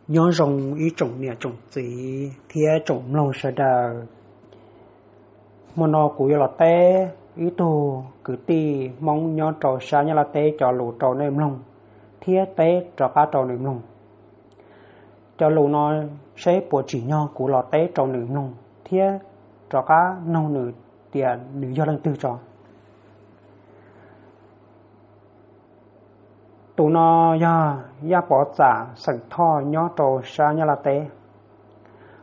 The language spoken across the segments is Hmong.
Nyob zoo ib tsoom niam tsoom txiv thiab tsoom mloog sawv daws. Hmo no kuv yuav los teb ib tug kwv tij Hmoob nyob rau sab Nyab Laj teb cov lus rau nej mloog, thiab teb rov qab rau nws mloog. Cov lus no seb puas tsim nyog kuv los teb rau nws mloog thiab rov qab noog nws tias nws yog leej twg tso. Tus no yog Yaj Pov Txam xeem Thoj nyob rau sab Nyab Laj teb.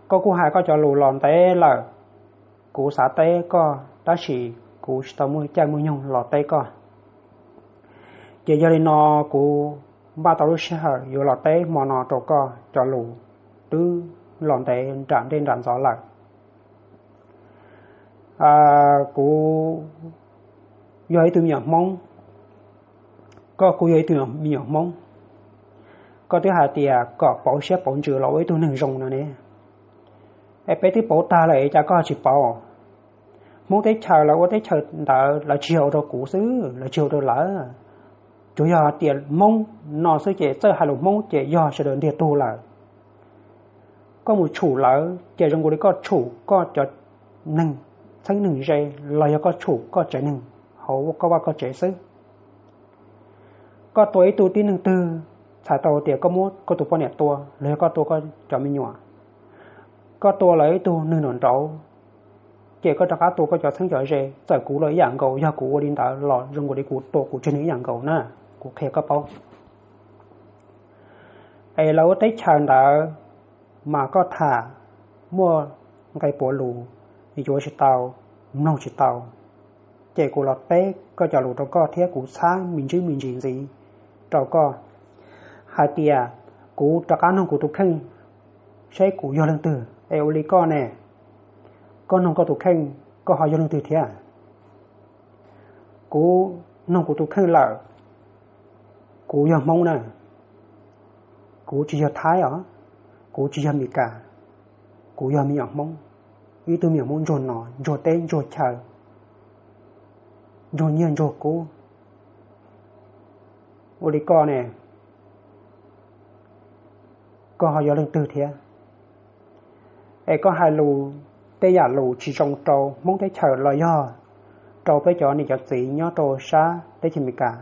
Koj kuj hais koj cov lus los ntev lawm, kuv xav teb koj tab sis kuv tsis tau muaj caij muaj nyoog los teb koj. Ces yog li no kuv npaj tau lub sij hawm yuav los teb hmo no rau koj cov lus twb los ntev nram ntej nram ntxov lawm. Kuv yog ib tug me nyuam Hmoob, koj kuj yog ib tug me nyuam Hmoob. Koj twb hais tias kom pauv siab pauv ntsws los ua ib tug neeg zoo no ne. Es peb twb pauv tag lawm es cas koj tsis pauv? Hmoob teb chaws lawv ua teb chaws ntawd lawv tsis yog ua rau kuv xwb, lawv tsis yog ua rau lawv. Tsuas yog tias Hmoob no xwb ces txawj hais lus Hmoob ces yog sawv daws ntiag tug lawm. Koj mus tshum lawv ces zoo nkaus li koj tshum koj cov neeg txheeb neeg ze los yog koj tshum koj tsev neeg hauv koj vaj koj tsev xwb. Koj tua ib tug tib neeg twg, txhais tau tias koj muab koj tus poj niam tua los yog koj tua koj cov me nyuam. Koj tua lawv ib tug neeg nraum nraud, ces koj rov qab tua koj cov txheeb cov ze, txawm kuv los ib yam nkaus, yog kuv ua li ntawd los zoo nkaus li kuv tua kuv tsev neeg ib yam nkaus na, kuv qhia koj paub. Es lawv ua teb chaws ntawd mas koj tham muaj nqe puav lus, yuav tsis tau, mloog tsis tau. Ces kuv los teb koj cov lus rau koj thiab kuv txhab me ntsis me ntsis ntxiv rau koj hais tias kuv rov qab noog kuv tus kheej seb kuv yog leej twg. Es ua li koj ne, koj noog koj tus kheej koj ho yog leej twg thiab? Kuv noog kuv tus kheej lawm, kuv yog Hmoob na, kuv tsis yog Thaib os, kuv tsis yog Mes Kas, kuv yog me nyuam Hmoob, ib tug me nyuam Hmoob ntsuag no, ntsuag teb ntsuag chaw, ntsuag nyiaj ntsuag kub. Ua li koj ne, koj ho yog leej twg thiab? Es koj hais lus tej yam lus tsis zoo rau Hmoob teb chaws los yog rau peb cov niam cov txiv nyob rau sab teb chaws Amelikas.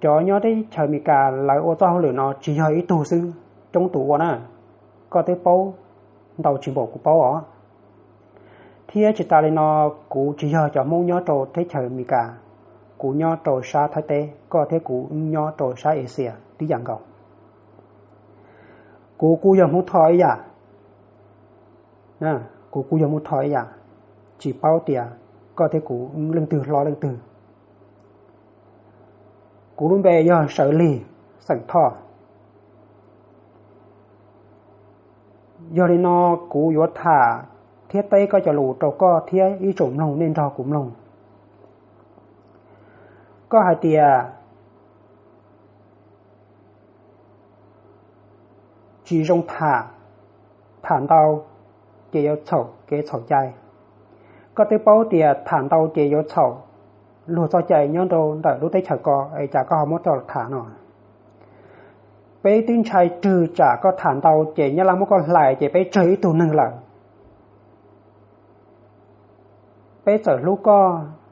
Cov nyob teb chaws Amelikas lawv ua txoj hauj lwm no tsis yog ib tug xwb, coob tus ua na. Koj twb paub ntau tsis npaum kuv paub os. Thiab tsis tas li no, kuv tsis yog cov Hmoob nyob rau teb chaws Amelikas, kuv nyob rau sab Thaib teb, koj thiab kuv wb nyob rau sab Asia tib yam nkaus. Kuv kuj yog Hmoob Thoj ib yam, kuv kuj yog Hmoob Thoj ib yam, tsis paub tias koj thiab kuv wb leej twg hlob leej twg. Kuv lub npe yog Sawv Lig, xeem Thoj. Yog li no, kuv yuav tham thiab teb koj cov lus rau koj thiab ib tsoom mloog nej nrog kuv mloog. Koj hais tias tsis zoo tham, tham ntau ces yuav txhaum kev txhaum cai. Koj twb paub tias tham ntau ces yuav txhaum luag txoj cai nyob rau ntawm lub teb chaws ko, es cas koj ho muab coj los tham no? Peb twb ntshai rwg tsam koj tham ntau ces Nyab Laj muab koj hlais ces peb tsawg ib tug neeg lawm. Peb txawm hlub koj,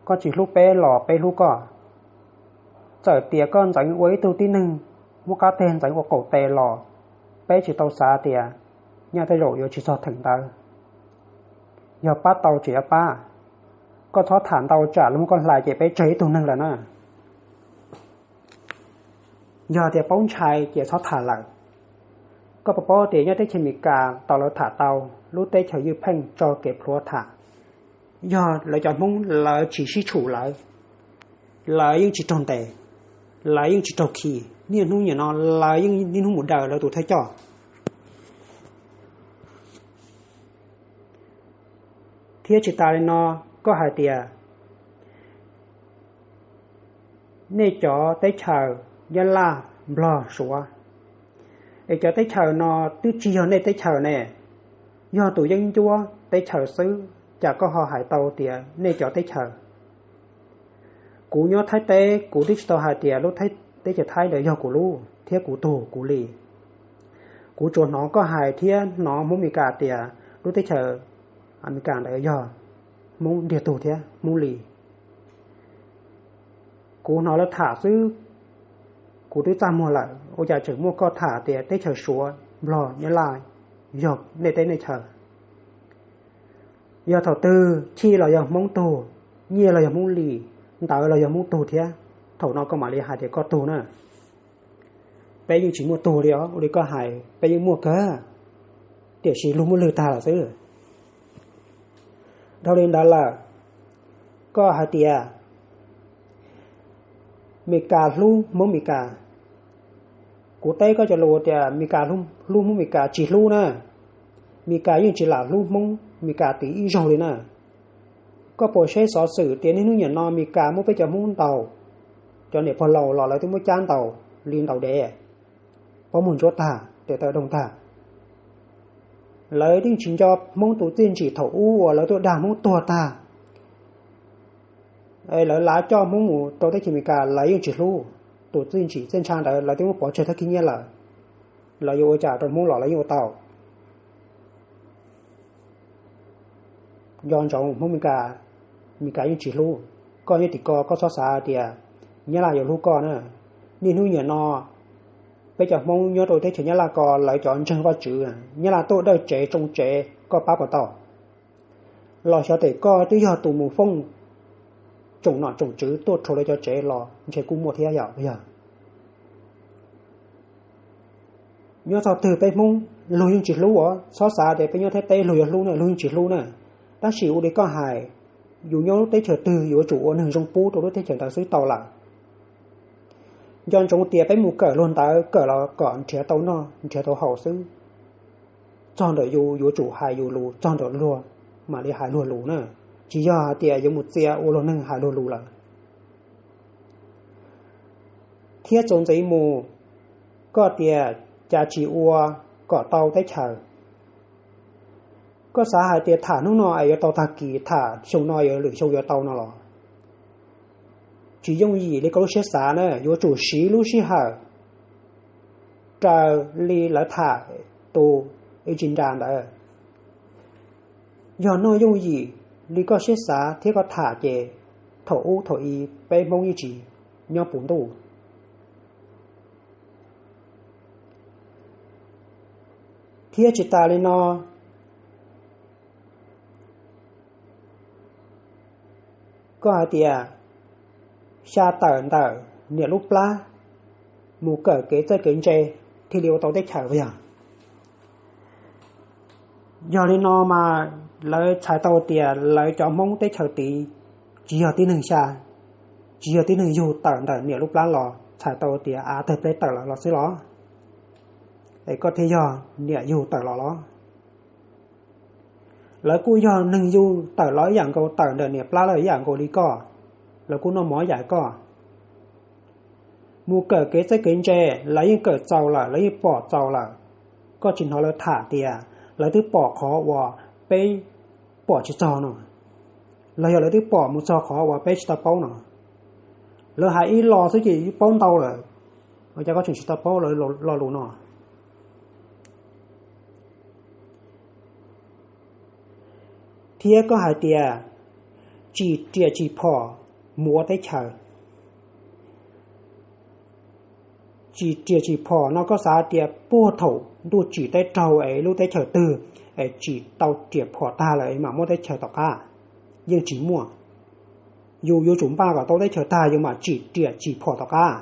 koj tsis hlub peb los peb hlub koj. Txawm tias koj ntxeev ua ib tug tib neeg muab qab teg ntxeev ua qaum tes los peb tsis tau xav tias nyaj tej zaum yuav tsis txog theem ntawd. Yog pab tau tseem yuav pab. Koj txhob tham ntau tsam luag muab koj hlais ces peb tsawg ib tug neeg lawm na. Yog tias paub ntshai ces txhob tham lawm. Koj puas paub tias nyob teb chaws Amelikas tau lawv tham tau lub teb chaws ywj pheej tso kev plhuav tham? Yog lawv cov Hmoob lawv tsis sib tshum lawv, lawv yeej tsis raug ntes, lawv yeej tsis raug khi. Niaj hnub nim no lawv yeej niaj hnub mus daws lawv tus thawj coj. Thiab tsis tas li no, koj hais tias nej cov teb chaws Nyab Laj, Nplog, Suav, es cov teb chaws no twb tsis yog nej teb chaws ne, yog tus yeeb ncuab teb chaws xwb, cas koj ho hais tau tias nej cov teb chaws? Kuv nyob Thaib teb kuv twb tsis tau hais tias lub teb chaws Thaib ntawd yog kuv lub thiab kuv tug kuv li. Kuv tsuas hnov koj hais thiab hnov Hmoob Meskas tias lub teb chaws Amelikas ntawd yog Hmoob ntiag tug thiab Hmoob li. Kuv hnov lawv tham xwb, kuv twb txaj muag lawm, ua cas tseem muaj koj tham tias teb chaws Suav, Nplog, Nyab Laj yog nej teb nej chaws. Yog thaum twg Chij los yog Hmoob tug, Nyiaj los yog Hmoob li, Ntawv los yog Hmoob tug thiab, thaum no koj mam li hais tias koj tug na. Peb yeej tsis muaj tug li os, ua li koj hais peb yeej muaj kawg, tiam sis lug muab lwg tag lawm xwb. Dhau li ntawd lawm, koj hais tias Meskas hlub Hmoob Meskas. Kuv teb koj cov lus tias Meskas hlub Hmoob Meskas, tsis hlub na. Meskas yeej tsis lam hlub Hmoob Meskas tiv ib zaug li na. Koj puas saib xov xwm tias niaj hnub niam no Meskas muab peb cov Hmoob ntaus, cov niam pog laus los lawv twb muab cab ntaus li ntaus dev, pob muag ntsuab tag, tes taw doog tag. Lawv yeej tsis nco Hmoob tus txiaj ntsim thaum ub uas lawv tuaj dag Hmoob tuag tag, lawv lav coj Hmoob mus rau teb chaws Amelikas, lawv yeej tsis hlub. Tus txiaj ntsim txiaj ntsha ntawd lawv twb muab pov tseg thawj khib nyiab lawm, lawv yuav ua cas rau Hmoob los lawv yeej ua tau. Nco ntsoov Hmoob Meskas, Meskas yeej tsis hlub. Koj nyob tim ko koj txhob xav tias Nyab Laj yuav hlub koj na. Niaj hnub niam no peb cov Hmoob nyob rau teb chaws Nyab Laj ko lawv cov ntseeg Vajtswv, Nyab Laj tuaj dawj tsev tsoo tsev koj pab puas tau? Los xyov tes koj twb yog tus mus foob tsoom nom tsoom tswv tuaj rhuav lawv cov tsev los ntshe kuj muaj thiab yom, yog. Nyob txog twg peb Hmoob luag yeej tsis hlub os, txhob xav tias peb nyob Thaib teb luag yuav hlub na, luag yeej tsis hlub na. Tab sis ua li koj hais, yus nyob lub teb chaws twg yuav tsum ua neeg zoo pub rau lub teb chaws ntawd xwb tau lawm. Nco ntsoov tias peb mus kawm luag ntawd kawm los kom nrhiav tau noj nrhiav tau haus xwb. Txog ntawm yus yuav tsum hais yus lus, txog ntawm luag mam li hais luag lus na. Tsis yog hais tias yuav mus txia ua luag neeg hais luag lus lawm. Thiab txuas ntxiv mus, koj tias cas tsis ua kom tau teb chaws. Koj xav hais tias tham hnub no es yuav tau tag kis, tham xyoo no yuav lwm xyoo yuav tau no los? Tsis yooj yim li koj lub siab xav na, yuav tsum siv lub sij hawm raws li lawv tham tus agenda ntawd. Yog noj yooj yim li koj siab xav thiab koj tham ces thaum ub thaum i peb Hmoob yeej tsis nyob puv ntuj. Thiab tsis tas li no, koj hais tias xya tawm ntawm niam lub plab mus kawm kev txawj kev ntse thiaj li ua tau teb chaws yog. Yog li no mas lawv txhais tau tias lawv cov Hmoob teb chaws tid tsis yog tib neeg xya, tsis yog tib neeg yug tawm ntawm niam lub plab los, txhais tau tias av tawg pleb tawm los los xwb los? Es koj thiaj yog niam yug tawm los los? Lawv kuj yog neeg yug tawm los ib yam nkaus, tawm ntawm niam plab los ib yam nkaus li koj, lawv kuj noj mov ib yam koj. Mus kawm kev txawj kev ntse, lawv yeej kawm txaus lawm, lawv yeej pom txaus lawm. Koj tsis hnov lawv tham tias lawv twb pom qhov uas peb pom tsis txog no, los yog lawv twb pom mus txog qhov uas peb tsis tau paub no? Lawv hais ib los xwb ces paub ntau lawm, ua cas koj tseem tsis tau paub lawv lo lus no? Thiab koj hais tias tsis riam tsis phom mus ua teb chaws. Tsis riam tsis phom no koj xav tias puag thaum ntuj tsim teb raug es lub teb chaws twg es tsim tau riam phom tag lawm mam muab teb chaws tom qab? Yeej tsis muaj. Yus yuav tsum npaj kom tau teb chaws tag yus mam tsim riam tsim phom tom qab.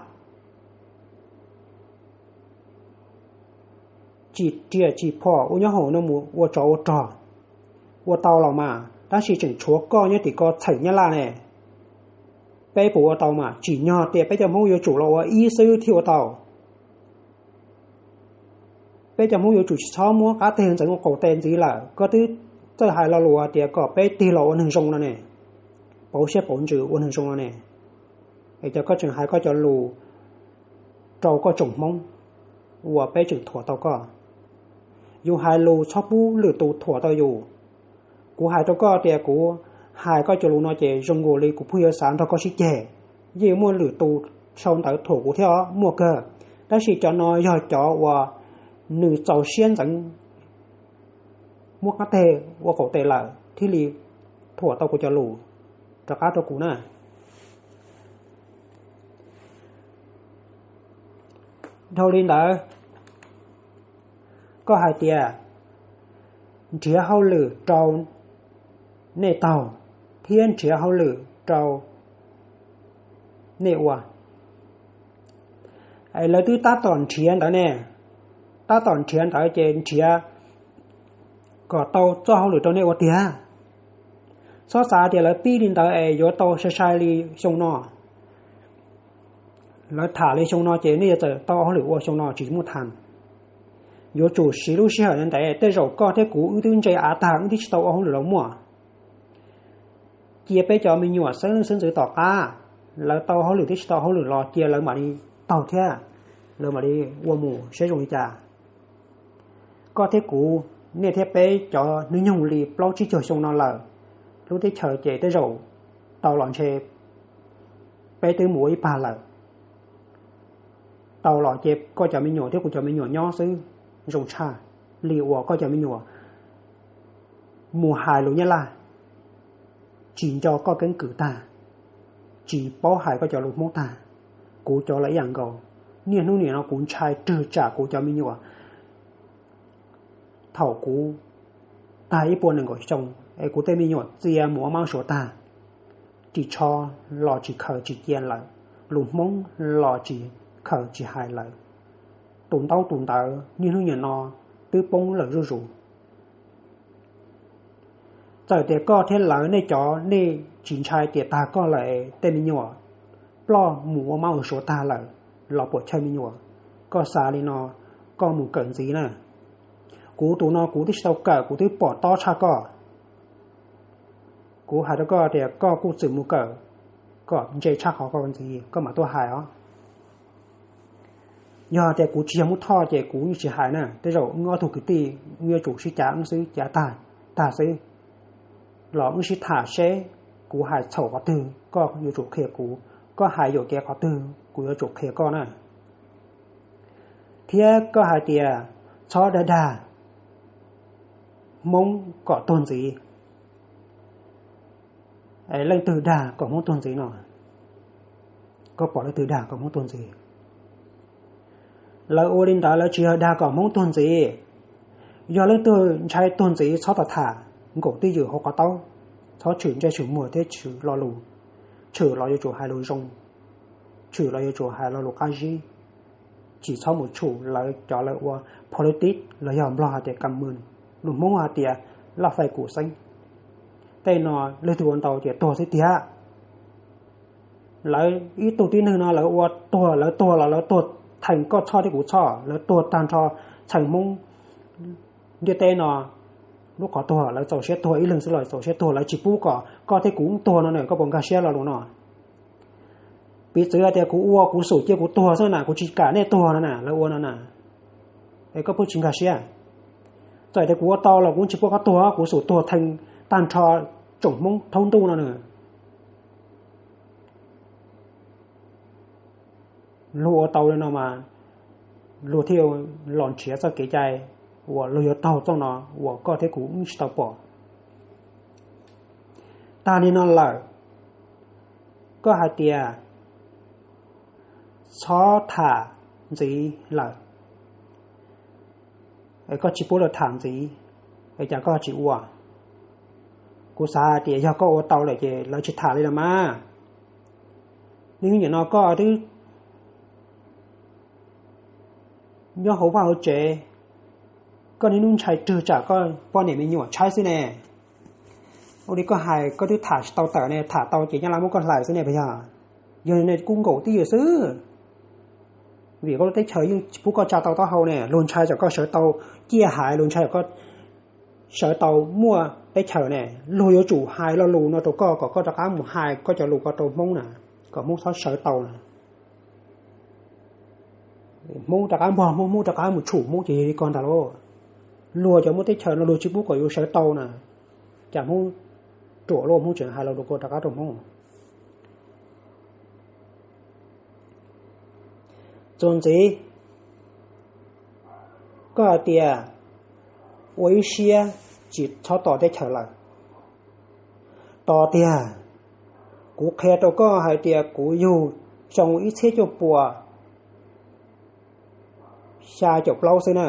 Tsim riam tsim phom ua nyob hauv no mus ua tsov ua rog, ua tau los mas, tab sis tseem tshuav koj nyob tim ko txheem Nyab Laj ne. Peb puas ua tau mas? Tsim nyog tias peb cov Hmoob yuav tsum los ua ib xwb thiaj ua tau. Peb cov Hmoob yuav tsum tsis txhob muab qab teg ntxeev ua qaum tes ntxiv lawm. Koj twb txawj hais lo lus tias kom peb tig los ua neeg zoo no ne, pauv siab pauv ntsws ua neeg zoo no ne, es cas koj tseem hais koj cov lus rau koj tsoom Hmoob uas peb tseem thuam tau koj? Yus hais lus txhob pub lwm tus thuam tau yus. Kuv hais rau koj tias kuv hais koj cov lus no ces zoo nkaus li kuv pheej yuav xav nrog koj sib ceg. Yeej yuav muaj lwm tus sau ntawv thuam kuv thiab os, muaj kawg. Tab sis cov no yog cov uas nws txaus siab ntxeev muab qab teg ua qaum tes lawm thiaj li thuam tau kuv cov lus rov qab rau kuv na. Dhau li ntawd, koj hais tias nrhiav hauj lwm rau nej taug thiab nrhiav hauj lwm rau nej ua. Es lawv twb tab tom nrhiav ntawd ne, tab tom nrhiav ntawd ces nrhiav kom tau txoj hauj lwm rau nej ua tiag. Txhob xav tias lawv pib li ntawd es yuav tau sai sai li xyoo no. Lawv tham li xyoo no ces nej yuav txawm tau hauj lwm ua xyoo no tsis muaj tham. Yuav tsum siv lub sij hawm ntev, tej zaum koj thiab kuv wb twb ntse av tag wb twb tsis tau ua hauj lwm los muaj. Cia peb cov me nyuam xeeb leej xeeb ntxwv tom qab, lawv tau hauj lwm thiab tsis tau hauj lwm los cia lawv mam li taug thiab, lawv mam li ua mus seb zoo li cas. Koj thiab kuv, nej thiab peb cov hnub nyoog li plaub tsib caug xyoo no lawm, lub teb chaws ces tej zaum tau los ntshe peb twb mus ua ib pag lawm. Tau los ces koj cov me nyuam thiab kuv cov me nyuam nyob xwb zoo tshaj li uas koj cov me nyuam mus hais lus Nyab Laj, tsis nco koj keeb kwm tag, tsis paub hais koj cov lus Hmoob tag. Kuv cov los ib yam nkaus, niaj hnub nim no kuv ntshai rwg tsam kuv cov me nyuam. Thaum kuv tag ib puas nees nkaum xyoo es kuv tej me nyuam txia mus ua mab suav tag, ris tsho los tsis khaws tsis cia lawm, lus Hmoob los tsis khaws tsis hais lawm. Tus ntaub tus ntawv niaj hnub nim no twb poob lawm zuj zus. Txawm tias koj thiab lawv nej cov nej tsis ntshai tias tag koj lawm tej me nyuam ploj mus ua mab ua suav tag lawm los puam chawj me nyuam, koj xav li no, koj mus kawm ntxiv na. Kuv tus no kuv twb tsis tau kawm, kuv twb pom tob tshaj koj. Kuv hais rau koj tias koj kuj txwm mus kawm kom ntse tshaj qhov koj ntxiv koj mam tuaj hais os. Yog tias kuv tsis yog Hmoob Thoj ces kuv yeej tsis hais na, tej zaum wb ob tug kwv tij wb yuav tsum sib cav wb xwb, cav tag tag xwb. Los wb sib tham seb kuv hais txhaum qhov twg koj yuav tsum qhia kuv, koj hais yuam kev qhov twg kuv yuav tsum qhia koj na. Thiab koj hais tias txhob dag dag Hmoob kom tuag ntxiv. Leej twg dag kom Hmoob tuag ntxiv no? Koj pom leej twg dag kom Hmoob tuag ntxiv? Lawv ua li ntawd lawv tsis yog dag kom Hmoob tuag ntxiv. Yog leej twg ntshai tuag ntxiv txhob tau tham, nkaum twj ywm hauv qhov taub, txhob tshwm ntsej tshwm muag thiab tshwm lo lus. Tshwm los yuav tsum hais lus zoo, tshwm los yuav tsum hais lo lus qab zib. Tsis txhob mus tshum lawv cov lawv ua politics los yog Nplog hais tias kam mus, lus Hmoob hais tias laj fais kum xeeb. Tej no leej twg ua ntau ces tuag xwb tiag. Lawv ib tug tib neeg no lawv ua tuag, lawv tuag los lawv tuag theem koj txhoj thiab kuv txhoj, lawv tuag tag nrho txheem Hmoob ntiaj teb no. Lub qhov tuag lawv txaus siab tuag ib leeg xwb los txaus siab tuag, lawv tsis pub kom koj thiab kuv tuag no na, koj puas nkag siab lo lus no? Piv txwv hais tias kuv ua kuv xum cia kuv tuag xwb na, kuv tsis kam nej tuag no na, lawv ua no na, es koj puas tsis nkag siab? Txawm tias kuv ua tau los kuv tsis pub koj tuag, kuv xum tuag theem tag nrho tsoom Hmoob thaub ntuj no na. Luag ua tau li no mas luag thiaj los nrhiav txoj kev cai uas luag yuav taug txoj no uas koj thiab kuv wb tsis tau pom. Tag li no lawm, koj hais tias txhob tham ntxiv lawm, es koj tsis pub lawv tham ntxiv, es cas koj tsis ua? Kuv xav hais tias yog koj ua tau lawm ces lawv tsis tham li los mas. Niaj hnub nim no koj twb nyob hauv vaj hauv tsev, koj niaj hnub ntshai rwg tsam koj poj niam me nyuam tshaib xwb ne. Ua li koj hais koj twb tham tsis tau tawm ne, tham tau ces nyab laj muab koj hlais xwb ne puas yog? Yog li ne kuj nkaum twj ywm xwb, vim koj lub teb chaws yeej tsis pub koj tsa tau taub hau ne, luag ntshai tsam koj sawv tau ciaj haiv, luag ntshai tsam koj sawv tau muaj teb chaws ne. Luag yuav tsum hais lo lus no rau koj kom koj rov qab mus hais koj cov lus ko rau Hmoob na, kom Hmoob txhob sawv tau na. Hmoob rov qab npog Hmoob, Hmoob rov qab mus tshum Hmoob ces yog li ko ntag lauj. Luag cov muaj teb chaws no luag tsis pub kom yus sawv tau na, cas Hmoob ruam luaj Hmoob tseem hais lo lus ko rov qab rau Hmoob. Txuas ntxiv, Koj hais tias ua ib siab tsis txhob tos teb chaws lawm. Tos tiag, kuv qhia rau koj hais tias kuv yug xyoo ib txhiab cuaj puas xya caum plaub xwb na,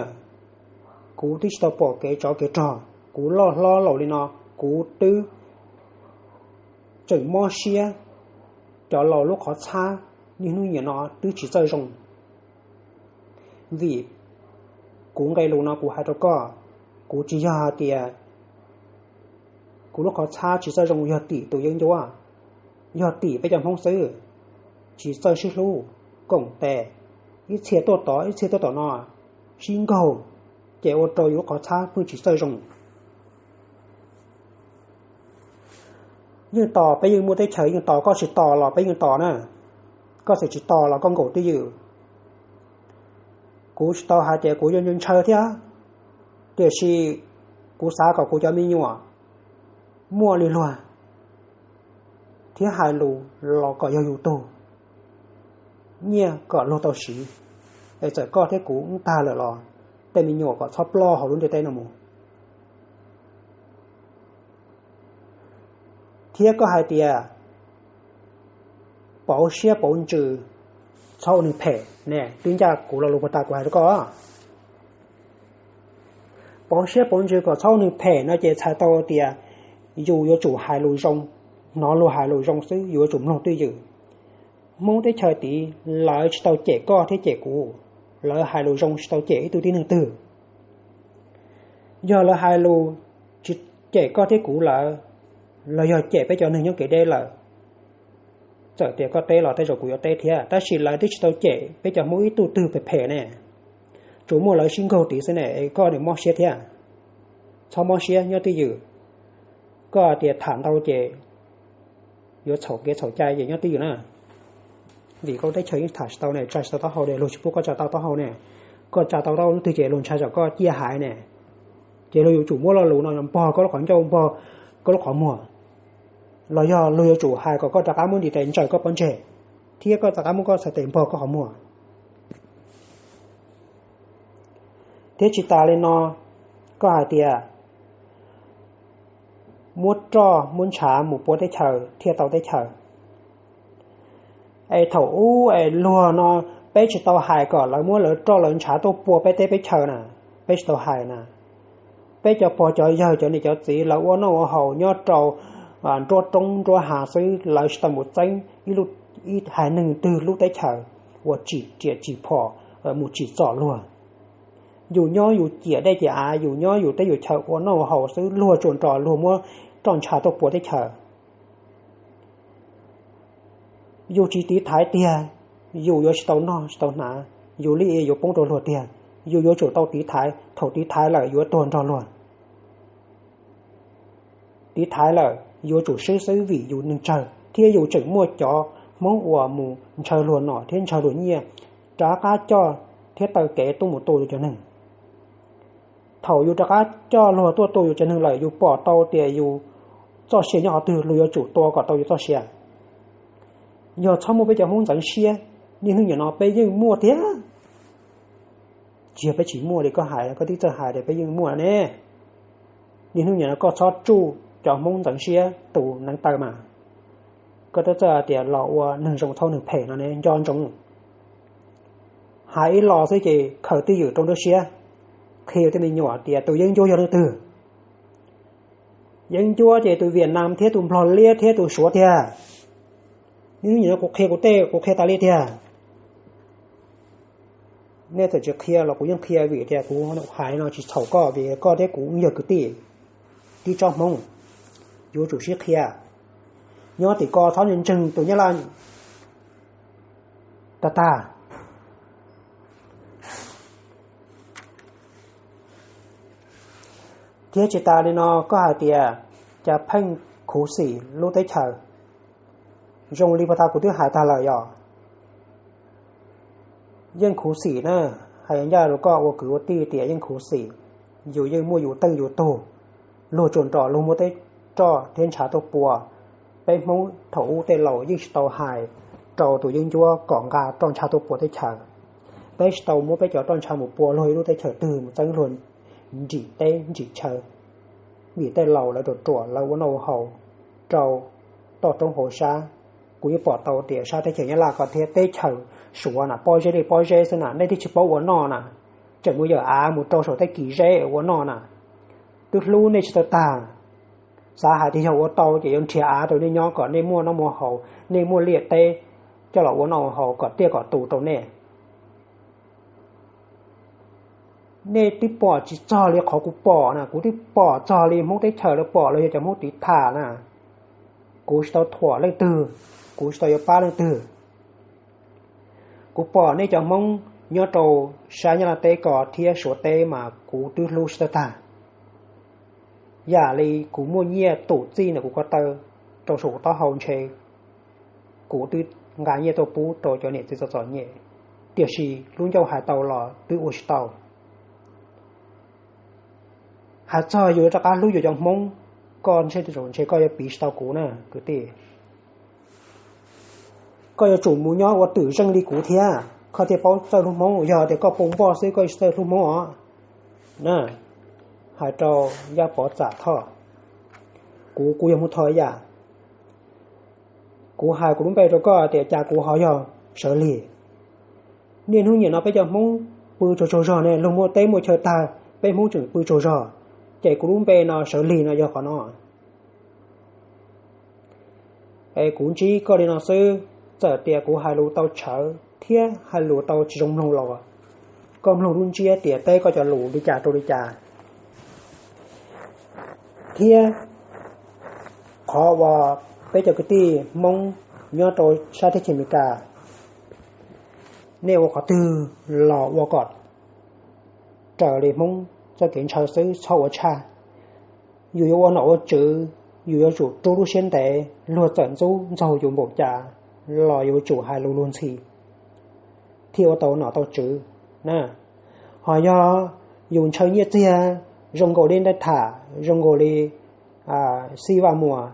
kuv twb tsis tau pom kev tsov kev rog, kuv loj hlob laus li no, kuv twb tseem mob siab, cov laus lub qhov txhab niaj hnub nim no twb tsis txawj zoo. Vim kuv nqe lus no kuv hais rau koj, kuv tsis yog hais tias kuv lub qhov txhab tsis txawj zoo yog tim tus yeeb ncuab, yog tim peb cov Hmoob xwb, tsis txawj sib hlub, koom tes, ib txhia tuaj tod ib txhia tuaj tom no, sib nkaug, ces ua rau yus lub qhov txhab pheej tsis txawj zoo. Yeej tos, peb yeej muaj teb chaws yeej tos, koj tsis tos los peb yeej tos na. Koj txawm tsis tos los koj nkaum twj ywm. Kuv tsis tau hais tias kuv yuav ntshaw thiab, tiam sis kuv xav kom kuv cov me nyuam muaj li luag thiab hais lus los kom yog yus tug, nyiaj kom luag tau siv. Es txawm koj thiab kuv wb tag lawm los tej me nyuam kom txhob ploj hauv lub ntiaj teb no mus. Thiab koj hais tias pauv siab pauv ntsws, txhob ua neeg phem ne, twb ncaj kuv lo lus puag ta kuv hais rau koj. Pauv siab pauv ntsws kom txhob ua neeg phem no ces txhais tau tias yus yuav tsum hais lus zoo, hnov luag hais lus zoo xwb, yus yuav tsum mloog twj ywm. Hmoob teb chaws tid lawv tsis tau cem koj thiab cem kuv, lawv hais lus zoo tsis tau cem ib tug tib neeg twg. Yog lawv hais lus tsis cem koj thiab kuv lawm, los yog cem peb cov neeg nyob kev deb lawm, txawm tias koj teb los tej zaum kuv yuav teb thiab, tab sis lawv twb tsis tau cem peb cov Hmoob ib tug twg phem phem ne. Tsuas muaj lawv sib nkaug tid xwb ne, es koj niam mob siab thiab. Txhob mob siab, nyob twj ywm. Koj tias tham ntau ces yuav txhaum kev txhaum cai ces nyob twj ywm na. Vim koj lub teb chaws yeej tham tsis tau ne, tsa tsis tau taub hau ne, luag tsis pub koj tsa tau taub hau ne. Koj tsa tau taub hau lub twg ces luag ntshai tsam koj ciaj haiv ne. Ces luag yuav tsum muab lo lus no npog koj lub qhov ncauj, npog koj lub qhov muag, los yog luag yuav tsum hais kom koj rov qab muab ntiv tes ntsaws koj pob ntseg, thiab koj rov qab muab koj txhais tes npog koj qhov muag. Thiab tsis tas li no, koj hais tias muab roj muab ntshav mus pua teb chaws thiaj tau teb chaws. Es thaum ub es luag no, peb tsis tau hais kom lawv muab lawv roj lawv ntshav tuaj pua peb teb peb chaws na, peb tsis tau hais na. Peb cov pog cov yawg cov niam cov txiv lawv ua noj ua haus nyob rau nruab roob nruab hav xwb, lawv tsis tau mus txeeb ib haiv neeg twg lub teb chaws uas tsim riam tsim phom mus tsim txom luag. Yus nyob yus ciam dej ciam av, yus nyob yus teb yus chaw ua noj ua haus xwb, luag tsuas nrog luag muab roj ntshav tuaj pua teb chaws. Yus tsis tiv thaiv tiag, yus yuav tsis tau noj tsis tau hnav, yus li yuav poob rau luag tiag. Yus yuav tsum tau tiv thaiv, thaum tiv thaiv lawm yuav tuag nrog luag. Tiv thaiv lawm yuav tsum swb xwb vim yus neeg tsawg, thiab yus tseem muaj cov Hmoob uas mus ntshaw luag nom thiab ntshaw luag nyiaj rov qab coj thiab taw kev tuaj mus tua yus cov neeg. Thaum yus rov qab coj luag tuaj tua yus cov neeg lawm, yus pom tau tias yus txoj sia nyob qhov twg, luag yuav tsum tua kom tau yus txoj sia. Yog txhob muaj peb cov Hmoob ntxeev siab, niaj hnub nim no peb yeej muaj thiab. Tsis yog peb tsis muaj li koj hais, koj twb txawj hais tias peb yeej muaj ne. Niaj hnub nim no koj txhob tsuj cov Hmoob ntxeev siab tus neev taw mas. Koj twb txawj hais tias los ua neeg zoo txhob neeg phem no ne, nco ntsoov. Hais ib los xwb ces khaws twj ywm rau nruab siab, qhia tej me nyuam tias tus yeeb ncuab yog leej twg. Yeeb ncuab ces tus Vietnam thiab tus Nplog liab thiab tus Suav tiag. Niaj hnub nim no kuv qhia kuv tej kuv qhia tas li tiag. Nej txawm tsis qhia los kuv yeej qhia vim tias kuv hais no tsis txhaum koj vim koj thiab kuv yog kwv tij, tib tsob Hmoob, yuav tsum sib qhia. Nyob tim ko txhob ntseeg tus Nyab Laj tag tag. Thiab tsis tas li no koj hais tias cas pheej khuv xim lub teb chaws. Zoo li puag ta kuv twb hais tag lawm yog yeej khuv xim na, hais ncaj rau koj ua kwv ua tij tias yeej khuv xim. Yus yeej muaj yus teej yus tug, luag tsuas nrog luag muab tej roj thiab ntshav tuaj pua. Peb Hmoob thaum ub tej laus yeej tsis tau hais rau tus yeeb ncuab kom nqa roj ntshav tuaj pua teb chaws. Peb tsis tau muab peb cov roj ntsha mus pua luag ib lub teb chaws twg mus txeeb luag nrim teb nrim chaw, vim tej laus lawv ruam ruam lawv ua noj ua haus rau toj roob hauv sab. Kuv yeej pom tau tias sab teb chaws Nyab Laj ko thiab teb chaws Suav na pob zeb li pob zeb xwb na, nej twb tsis paub ua noj na, tseem mus yawm av mus rau saum tej kis zeb ua noj na. Twb hlub nej tsis tau tag, xav hais tias yog ua tau ces yuav nrhiav av rau nej nyob kom nej muaj noj muaj haus, nej muaj liaj teb coj los ua noj ua haus kom tiaj kom tus rau nej. Nej twb pom tsis txog li qhov kuv pom na, kuv twb pom txog li Hmoob teb chaws lawv pom los yog cov Hmoob tiv tham na. Kuv tsis tau thuam leej twg, kuv tsis tau yuav pab leej twg. Kuv pom nej cov Hmoob nyob rau sab Nyab Laj teb ko thiab Suav teb mas kuv twb hlub tsis tau tag. Yam li kuv muaj nyiaj tus txij ntawm kuv ko taw rau saum kuv taub hau ntshe kuv twb nqa nyiaj tuaj pub rau cov niam txiv txom txom nyem, tiam sis lub ncauj hais tau los twb ua tsis tau. Hais txog yus rov qab hlub yus cov Hmoob, koj ntshe, ntshe koj yuav piv tsis tau kuv na kwv tij. Koj yuav tsum mus nyob ua twm zeej li kuv thiab koj thiaj paub txawj hlub Hmoob. Yog tias koj poob npoj xwb koj tsis txawj hlub Hmoob os. Na, hais rau Yaj Pov Txam Thoj, kuv, kuv yog Hmoob Thoj ib yam. Kuv hais kuv lub npe rau koj tias cas kuv ho yog Sawv Lig. Niaj hnub nim no peb cov Hmoob pw tsaug tsaug zog ne, luag muaj teb muaj chaw tag peb Hmoob tseem pw tsaug zog, ces kuv lub npe no Sawv Lig no yog qhov no. Es kuv ntsib koj li no xwb, txawm tias kuv hais lus tau tshawv thiab hais lus tau tsis zoo mloog los koj mloog lub ntsiab tias teb koj cov lus li cas rau li cas. Thiab qhov uas peb cov kwv tij Hmoob nyob rau sab teb chaws Amelikas, nej ua qhov twg los ua kom raws li Hmoob txoj kev ntshaw xwb, txhob ua tshaj. Yus yuav ua nom ua tswv, yus yuav tsum rub lub siab ntev, luag txawm ntxub ntxaug yus npaum cas los yuav tsum hais lus luag ntxhi thiaj ua tau nom tau tswv na. Ho yog yus ntshaw nyiaj txiag zoo nkaus li ntaij tham, zoo nkaus li xij vaj muas,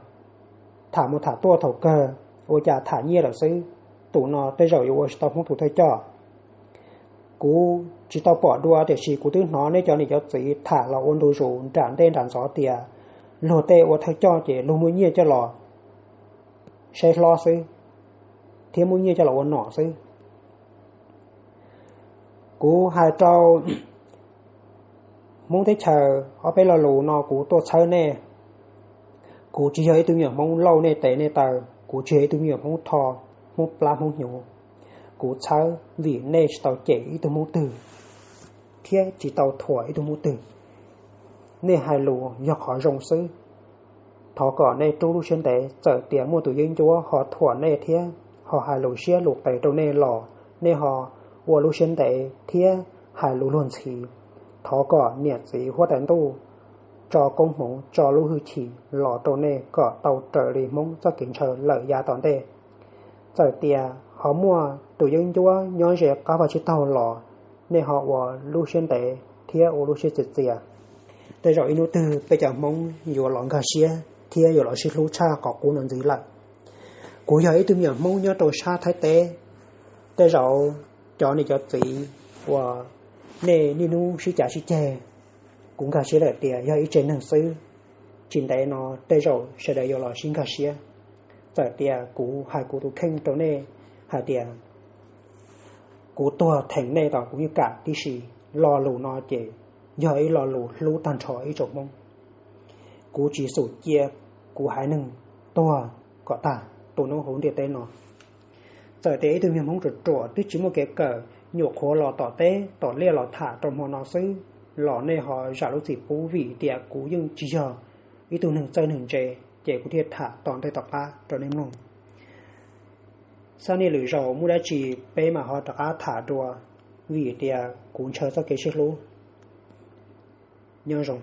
tham mus tham tuaj thaum kawg ua cas tham nyiaj lawm xwb, tus no tej zaum yuav ua tsis tau Hmoob tus thawj coj. Kuv tsis tau pom dua tiam sis kuv twb hnov nej cov niam cov txiv tham los ua ntu zus nram ntej nram ntxov tias luag tej ua thawj coj ces luag muaj nyiaj coj los saib hlob xwb thiab muaj nyiaj coj los ua nom xwb. Kuv hais rau Hmoob teb chaws ob peb lo lus no kuv tuaj txhawb nej. Kuv tsis yog ib tug me nyuam Hmoob lauj nej tes nej taw, kuv tsis yog ib tug me nyuam Hmoob tho, Hmoob plab Hmoob hnyuv. Kuv txhawb vim nej tsis tau cem ib tug Hmoob twg thiab tsis tau thuam ib tug Hmoob twg. Nej hais lus yog qhov zoo xwb. Thov kom nej rub lub siab ntev, txawm tias muaj tus yeeb ncuab ho thuam nej thiab ho hais lus siab lus qes rau nej los nej ho ua lub siab ntev thiab hais lus luag ntxhi. Thov kom niam txiv huab tais ntuj tso koob hmoov tso lub hwj chim los rau nej kom tau raws li Hmoob txoj kev ntshaw lawm yav tom ntej. Txawm tias ho muaj tus yeeb ncuab nyob ze qab vaj tsib taug los nej ho ua lub siab ntev thiab ua lub siab txias txias. Tej zaum ib hnub twg peb cov Hmoob yuav los nkag siab thiab yuav los sib hlub tshaj qhov qub no ntxiv lawm. Kuv yog ib tug me nyuam Hmoob nyob rau sab Thaib teb, tej zaum cov niam cov txiv uas nej niaj hnub sib cav sib ceg, kuv nkag siab lawm tias yog ib tsev neeg xwb, tsis ntev no tej zaum sawv daws yuav los sib nkag siab. Txawm tias kuv hais kuv tus kheej rau nej hais tias kuv tuag theem nej los kuv yeej kam tib si, lo lus no ces yog ib lo lus hlub tag nrho ib tsoom Hmoob. Kuv tsis xum cia kuv haiv neeg tuag kom tag tu noob hauv ntiaj teb no. Txawm tias ib tug me Hmoob ruam ruam twb tsis muaj kev kawm, nyuam qhuav los tom teb tom liaj los tham rau hmo no xwb los nej ho zam lub txim pub vim tias kuv yeej tsis yog ib tug neeg txawj neeg ntse, ces kuv thiaj tham tom ntej tom qab rau nej mloog. Xab niaj lwm zaus muaj dab tsi peb mam ho rov qab tham dua, vim tias kuv ntshaw txoj kev sib hlub. Nyob zoo.